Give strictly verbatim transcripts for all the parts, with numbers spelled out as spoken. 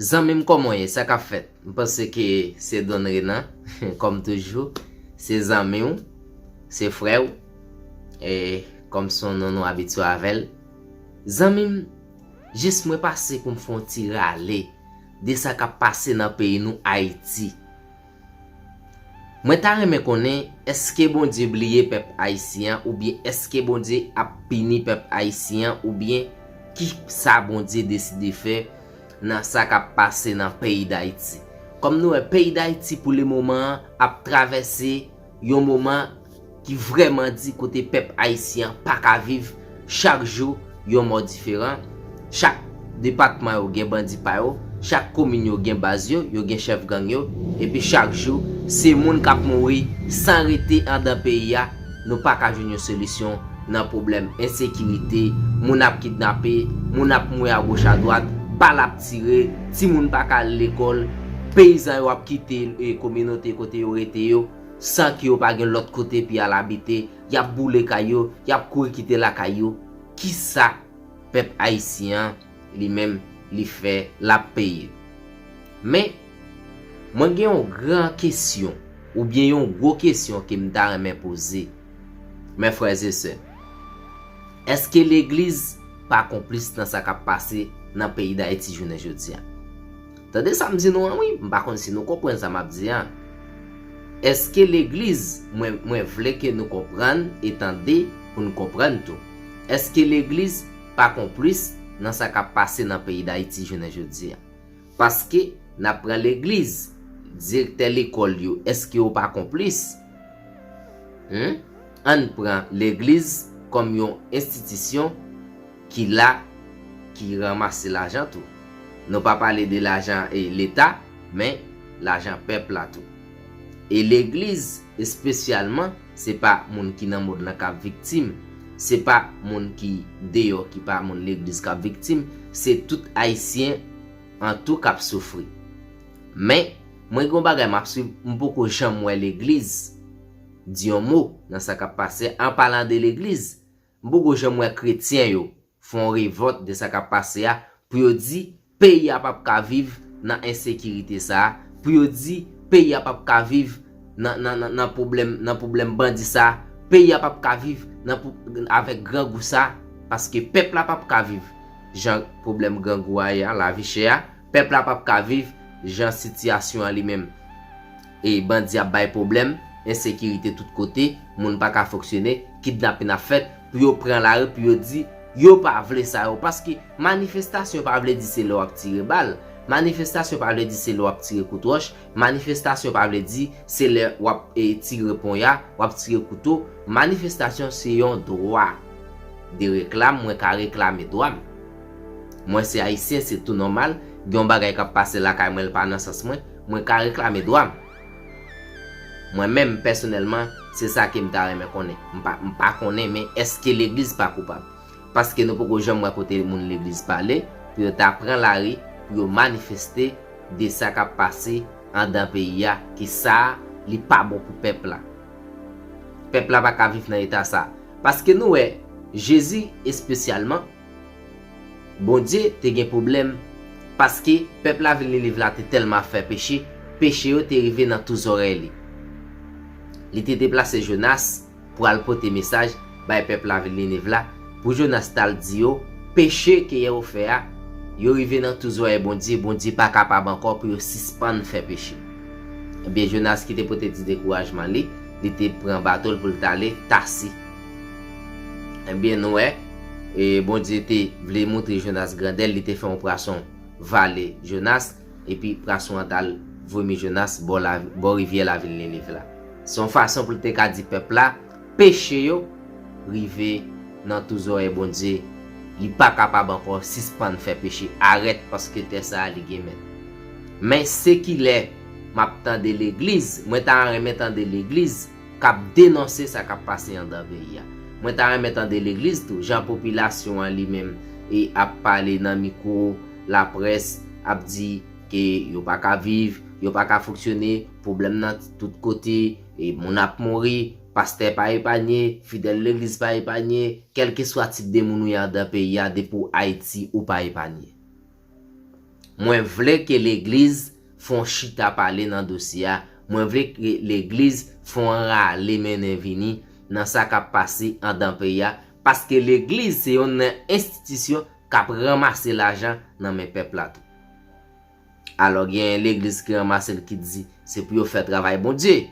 Zanmi m, kòman w ye? Sa k ap fèt? M panse ke se Don Renan, kòm toujou. Se zanmi w, se frè w, e kòm se yon non nou abitye avè l. Zanmi m, jis mwen pase pou m fè yon ti rale de sa k ap pase nan peyi nou, Ayiti. Mwen ta renmen konnen, èske Bondye bliye pèp ayisyen an, oubyen èske Bondye ap pini pèp ayisyen an, oubyen ki sa Bondye deside fè nan sa k ap pase nan peyi Dayiti? Kòm nou wè, peyi Dayiti pou le moman an ap travèse yon moman ki vrèman di, kote pèp ayisyen an pa ka viv. Chak jou, yon mò diferan. Chak depatman yo gen bandi pa yo, chak komin yo gen baz yo, yo gen chèf gang yo, epi chak jou, se moun k ap mouri san rete andan peyi a. Nou pa ka jwenn yon solisyon nan pwoblèm ensekirite, moun ap kidnape, moun ap mouri agoch adwat, bal ap tire, timoun pa ka al lekòl, peyizan yo ap kite, e, kominote kote yo rete yo, san ke yo pa gen lòt kote pou y al abite, y ap boule kay yo, y ap kouri kite lakay yo. Kisa pèp ayisyen an, li menm, li fè, l ap peye? Men, mwen gen yon gran kesyon, oubyen yon gwo kesyon ke m ta renmen poze, mè frè e sè. Èske legliz pa konplis nan sa k ap pase nan peyi Dayiti jounen jodi a? Tande sa m di nou an, wi, m pa konn si nou konprann sa m ap di an. Èske legliz, mwen, mwen vle ke nou konprann e tande pou n konprann tou. Èske legliz pa konplis nan sa k ap pase nan peyi Dayiti jounen jodi a? Paske n ap pran legliz, direktè lekòl yo, èske yo pa konplis? Hmm? Ann pran legliz kòm yon enstitisyon ki la, ki ranmase lajan tou. Nou pa pale de lajan, e, Leta, men lajan pèp la tou. E legliz, espesyalman, se pa moun ki nan mond lan k ap viktim, se pa moun ki deyò, ki pa moun legliz k ap viktim, se tout Ayisyen an tou k ap soufri. Men, mwen gen yon bagay m ap swiv, m poko janm wè legliz di yon mo nan sa k ap pase. An palan de legliz, m poko janm wè kretyen yo fè yon revòlt de sa k ap pase a, pou yo di peyi a p ap ka viv nan ensekirite sa a, pou yo di peyi a p ap ka viv nan, nan, nan, nan pwoblèm, nan pwoblèm bandi sa a, peyi a p ap ka viv nan pou, avèk grangou sa a, paske pèp la p ap ka viv jan pwoblèm grangou a ye a, lavi chè a, pèp la p ap ka viv jan sitiyasyon an li menm. E bandi ap bay pwoblèm, ensekirite tout kote, moun pa ka fonksyone, kidnapin ap fèt, pou yo pran lari, pou yo di, yo pa vle sa yo, paske manifestasyon pa vle di se lè w ap tire bal, manifestasyon pa vle di se lè w ap tire kout wòch, manifestasyon pa vle di se lè w ap, e, tire ponya, w ap tire kouto, manifestasyon se yon dwa de reklam, mwen ka reklame dwa m. Mwen se ayisyen, se tou nòmal, gen yon bagay k ap pase lakay mwen, l pa nan sans mwen, mwen ka reklame dwa m. Mwen menm, pèsonèlman, se sa ke m ta renmen konnen. M pa, m pa konnen, men èske legliz pa koupab? Paske nou poko janm wè kote moun legliz pale, pou yo ta pran lari, pou yo manifeste de sa k ap pase andan peyi a, ke sa a, li pa bon pou pèp la. Pèp la pa ka viv nan eta sa a. Paske nou wè, Jezi espesyalman, Bondye te gen pwoblèm, paske pèp lavil Niniv la te tèlman ap fè peche, peche yo te rive nan tou zòrèy li. Li te deplase Jonas pou al pote mesaj bay pèp lavil Niniv la, pou Jonas t al di yo, peche ke yo fè a, yo rive nan tou zòrèy Bondye, Bondye pa kapab ankò pou yo sispann fè peche. Ebyen, Jonas ki te pote ti dekourajman li, li te pran bato l pou l t ale Tasi. Ebyen, nou wè, e, Bondye te vle montre Jonas grandè l, li te fè yon pwason vale Jonas, epi pwason an t al vomi Jonas bò la, bò rivyè lavil Niniv la. Se yon fason pou l te ka di pèp la, peche yo rive nan tou zòrèy Bondye, li pa kapab ankò sispann fè peche, arèt, paske tè sa a li gen mèt. Men se kilè m ap tande legliz, mwen ta renmen tande legliz k ap denonse sa k ap pase andan peyi a. Mwen ta renmen tande legliz tou, jan popilasyon an li menm e ap pale nan mikwo laprès, ap di ke yo pa ka viv, yo pa ka fonksyone, pwoblèm nan tout kote, e moun ap mouri, pastè pa epanye, fidèl legliz pa epanye, kèlkeswa tip de moun ou ye andan peyi a, depi w Ayiti, ou pa epanye. Mwen vle ke legliz fè yon chita pale nan dosye a. Mwen vle ke legliz fè yon rale mennen vini nan sa k ap pase anndan peyi a, paske legliz se yonn nan enstitisyon k ap ranmase lajan nan men pèp la tou. Alò, gen legliz ki ranmase l ki di se pou yo fè travay Bondye.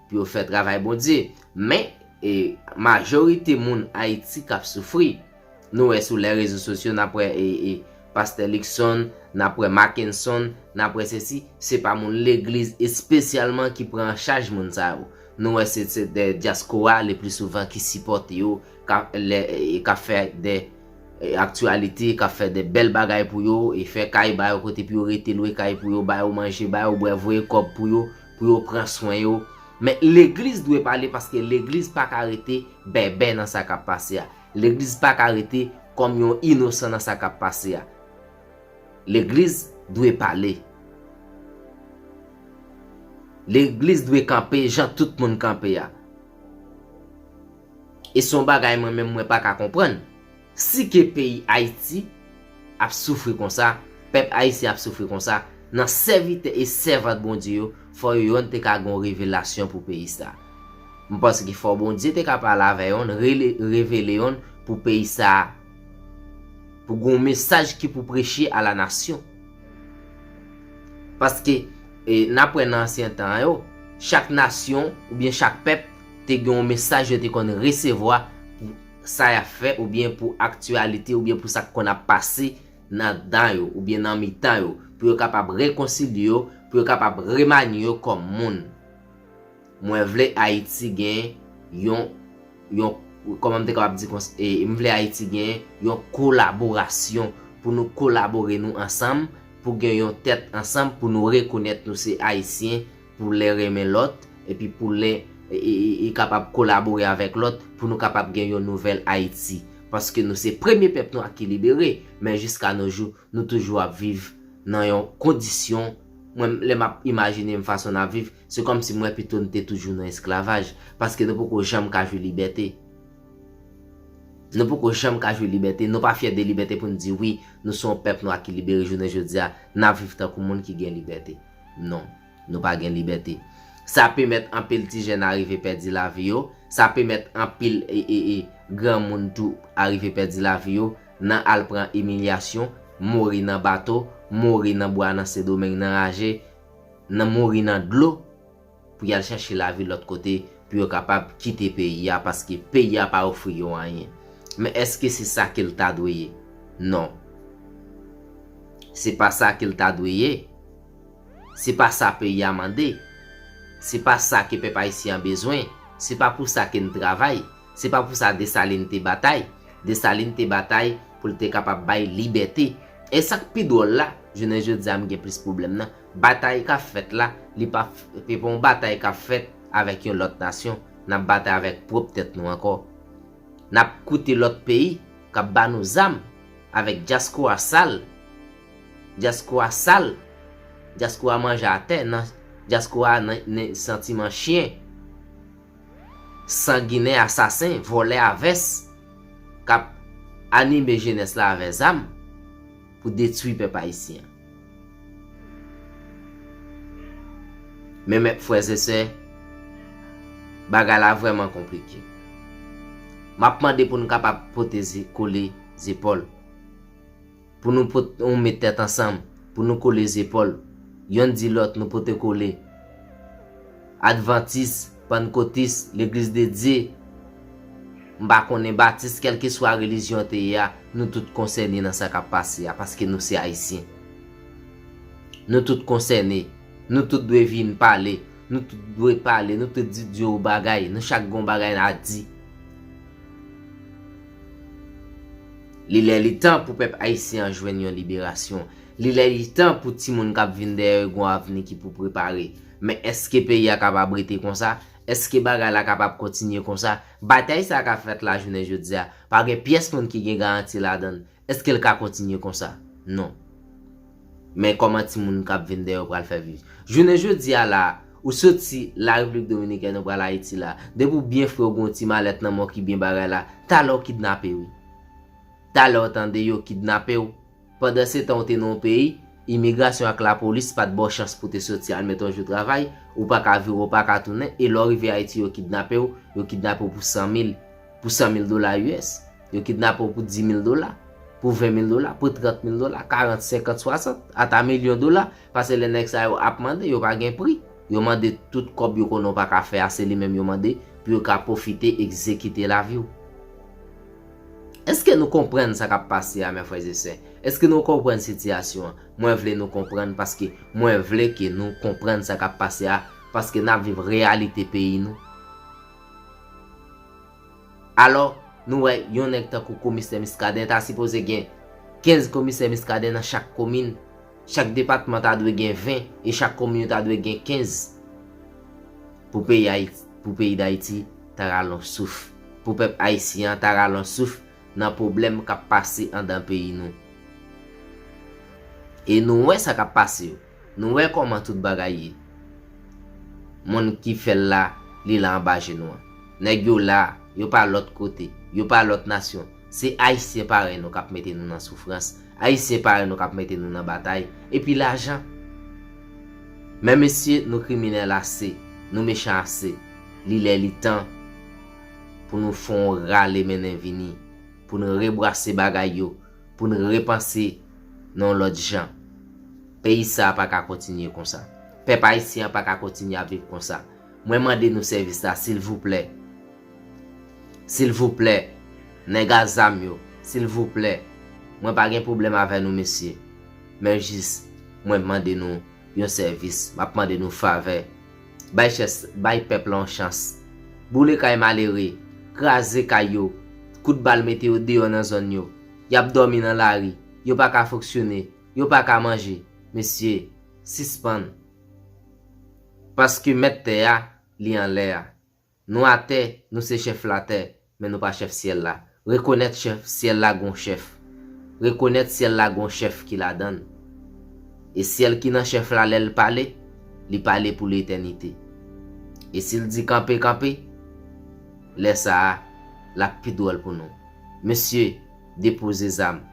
Pou yo fè travay Bondye. Men, e, majorite moun Ayiti k ap soufri. Nou wè sou lè rezo sosyo, n ap wè, e, e, pastè Luckson, n ap wè Mackenson, n ap wè sesi, se pa moun legliz espesyalman ki pran an chaj moun sa yo. Nou wè se, se de dyaspora le pli souvan ki sipòte yo, ka, lè, e, ka fè de, e, aktyalite, ka fè de bèl bagay pou yo, e fè kay ba yo kote pou yo rete, lwe kay pou yo, ba yo manje, ba yo bwè, voye kòb pou yo, pou yo pran swen yo. Men legliz dwe pale paske legliz pa ka rete bèbè nan sa k ap pase a. Legliz pa ka rete kòm yon inosan nan sa k ap pase a. Legliz dwe pale. Legliz dwe kanpe jan tout moun kanpe a. E se yon bagay mwen menm mwen pa ka konprann. Si ke peyi Ayiti ap soufri konsa, pèp ayisyen ap soufri konsa, nan sèvitè e sèvant Bondye yo, fò yo yonn te ka gen yon revelasyon pou peyi sa. M panse ke fò Bondye te ka pale avè yonn, rele, revele yonn pou peyi sa, pou gen yon mesaj ki pou preche a la nasyon. Paske, e, n ap wè nan ansyen tan yo, chak nasyon oubyen chak pèp te gen yon mesaj yo te konn resevwa pou sa y ap fè oubyen pou aktyalite oubyen pou sa k konn ap pase nan dan yo oubyen nan mitan yo, pou yo kapab rekonsilye yo, pou yo kapab remanye yo kòm moun. Mwen vle Ayiti gen yon, yon, kòman m te kapab di konsa, e, m vle Ayiti gen yon kolaborasyon pou nou kolabore nou ansanm, pou gen yon tèt ansanm, pou nou rekonèt nou se Ayisyen, pou len renmen lòt, epi pou len, e, e, e, e kapab kolabore avèk lòt, pou nou kapab gen yon nouvèl Ayiti. Paske nou se premye pèp nwa ki libere, men jiska no jou, nou toujou ap viv nan yon kondisyon, mwen, lè m ap imajine m fason n ap viv, se kòmsi m wè pito n te toujou nan esklavaj, paske nou poko janm ka jwi libète. Nou poko janm ka jwi libète, nou pa fyè de libète pou n di wi, nou se yon pèp nwa ki libere jounen jodi a, n ap viv tankou moun ki gen libète. Non, nou pa gen libète. Sa pèmèt anpil ti jèn arive pèdi lavi yo, sa pèmèt anpil, e, e, e, granmoun tou arive pèdi lavi yo, nan al pran imilyasyon, mouri nan bato, mouri nan bwa nan Sendomeng nan raje, nan mouri nan dlo, pou y al chache lavi lòt kote, pou yo kapab kite peyi a, paske peyi a pa ofri yo anyen. Men èske se sa ke l ta dwe ye? Non. Se pa sa ke l ta dwe ye. Se pa sa peyi a mande. Se pa sa ke pèp ayisyen an bezwen. Se pa pou sa ke n travay. Se pa pou sa Desalin te batay. Desalin te batay pou l te kapab bay libète. E sa k pi dwòl la, jounen jodi a m gen plis pwoblèm nan. Batay k ap fèt la, li pa, se pa yon batay k ap fèt avèk yon lòt nasyon. N ap batay avèk pwòp tèt nou ankò. N ap koute lòt peyi k ap ba nou zam avèk dyaspora sal. Dyaspora sal. Dyaspora manje atè, nan, dyaspora nan, nan santiman chen. Sanginè, asasen, vòlè a vès k ap anime jenès la avè zam pou detwi pèp ayisyen an. Men, men, frè e sè, bagay la vrèman konplike. M ap mande pou n kapab pote ze-, kole zepòl. Pou nou pot-, nou met tèt ansanm, pou nou kole zepòl. Yonn di lòt, nou pote kole. Advantis, pannkotis, legliz de Dye, m pa konnen batis, kèlkeswa relijyon te ye a, nou tout konsène nan sa k ap pase a, paske nou se ayisyen. Nou tout konsène. Nou tout dwe vin pale. Nou tout dwe pale. Nou tout di, di yon bagay. Nou chak gen yon bagay n a di. Li lè li tan pou pèp ayisyen an jwenn yon liberasyon. Li lè li tan pou timoun k ap vin dèyè yo gen yon avni ki pou prepare. Men èske peyi a kapab rete konsa? Èske bagay la kapab kontinye konsa? Batay sa k ap fèt la jounen jodi a, pa gen pyès moun ki gen garanti ladan l. Èske l ka kontinye konsa? Non. Men kòman timoun k ap vin dèyè yo pral fè viv? Jounen jodi a la, ou soti Larepiblik Dominikèn, ou pral Ayiti la, depi w byen fre, w gen yon ti malèt nan men w ki byen bagay la, talè w kidnape wi. Talè w tande yo kidnape w. Pandansetan ou te nan yon peyi, imigrasyon ak lapolis pa t ba w chans pou te soti al mete yon jou travay, ou pa ka vire, ou pa ka tounen, e lè w rive Ayiti, yo kidnape w, yo kidnape w pou san mil, pou san mil dola U S. Yo kidnape w pou dis mil dola, pou ven mil dola, pou trant mil dola, karant, senkant, swasant, ata milyon dola, paske lè nèg sa yo ap mande, yo pa gen pri. Yo mande tout kòb yo konnen w pa ka fè a, se li menm yo mande pou yo ka pwofite egzekite lavi w. Èske nou konprann sa k ap pase a, mè frè e sè? Èske nou konprann sitiyasyon an? Mwen vle nou konprann paske mwen vle ke nou konprann sa k ap pase a, paske n ap viv reyalite peyi nou. Alò, nou wè yon nèg tankou komisè Muscadin ta sipoze gen kenz komisè Muscadin nan chak komin. Chak depatman ta dwe gen ven e chak komin yo ta dwe gen kenz. Pou peyi Ayiti, pou peyi Dayiti ta rale yon souf. Pou pèp ayisyen an ta rale yon souf nan pwoblèm k ap pase anndan peyi nou. E nou wè sa k ap pase yo. Nou wè kòman tout bagay ye. Moun ki fè l la, li la anba je nou an. Nèg yo la, yo pa lòt kote, yo pa lòt nasyon. Se Ayisyen parèy nou k ap mete nou nan soufrans. Ayisyen parèy nou k ap mete nou nan batay. Epi lajan. Men mesye, nou kriminèl ase, nou mechan ase. Li lè li tan pou nou fè yon rale mennen vini, pou nou rebrase bagay yo, pou n repanse nan yon lòt jan. Peyi sa a pa ka kontinye konsa. Pèp ayisyen an pa ka kontinye ap viv konsa. Mwen mande nou sèvis la, silvouplè. Silvouplè. Nèg a zam yo, silvouplè. Mwen pa gen pwoblèm avè nou, mesye. Men jis, mwen mande nou yon sèvis, m ap mande nou favè. Bay chès, bay pèp la yon chans. Boule kay malere, kraze kay yo, kout bal mete yo deyò nan zòn yo. Y ap dòmi nan lari, yo pa ka fonksyone, yo pa ka manje. Mesye, sispann. Paske mèt tè a, li anlè a. Nou atè, nou se chèf latè, men nou pa chèf syèl la. Rekonèt chèf syèl la gon chèf. Rekonèt syèl la gon chèf ki ladan l. E syèl ki nan chèf la, lè l pale, li pale pou letènite. E si l di kanpe, kanpe, lè sa a, l ap pi dwòl pou nou. Mesye, depoze zam.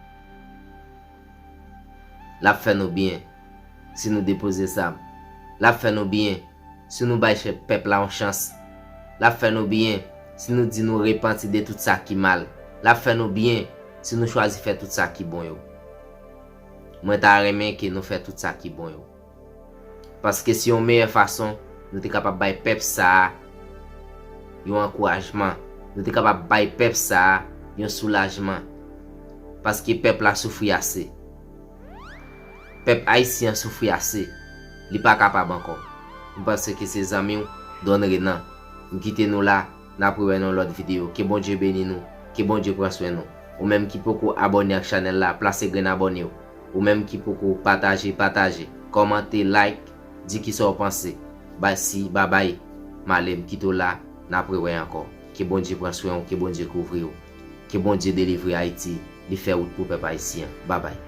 L ap fè nou byen si nou depoze zam. L ap fè nou byen si nou bay chè-, pèp la yon chans. L ap fè nou byen si nou di nou repanti de tout sa ki mal. L ap fè nou byen si nou chwazi fè tout sa ki bon yo. Mwen ta renmen ke nou fè tout sa ki bon yo. Paske se yon meyè fason nou te kapab bay pèp sa a yon ankourajman. Nou te kapab bay pèp sa a yon soulajman. Paske pèp la soufri ase. Pèp ayisyen an soufri ase. Li pa kapab ankò. M panse ke se zanmi w, Don Renan. M kite nou la, n ap rewè nan yon lòt videyo. Ke Bondye beni nou. Ke Bondye pran swen nou. Ou menm ki poko abòne ak chanèl la, plase grenn abòne w. Ou menm ki poko pataje, pataje. Kòmante, like, di kisa w panse. Bay si, babay. M ale, m kite w la, n ap rewè ankò. Ke Bondye pran swen w, ke Bondye kouvri w. Ke Bondye delivre Ayiti, li fè wout pou pèp ayisyen an. Babay.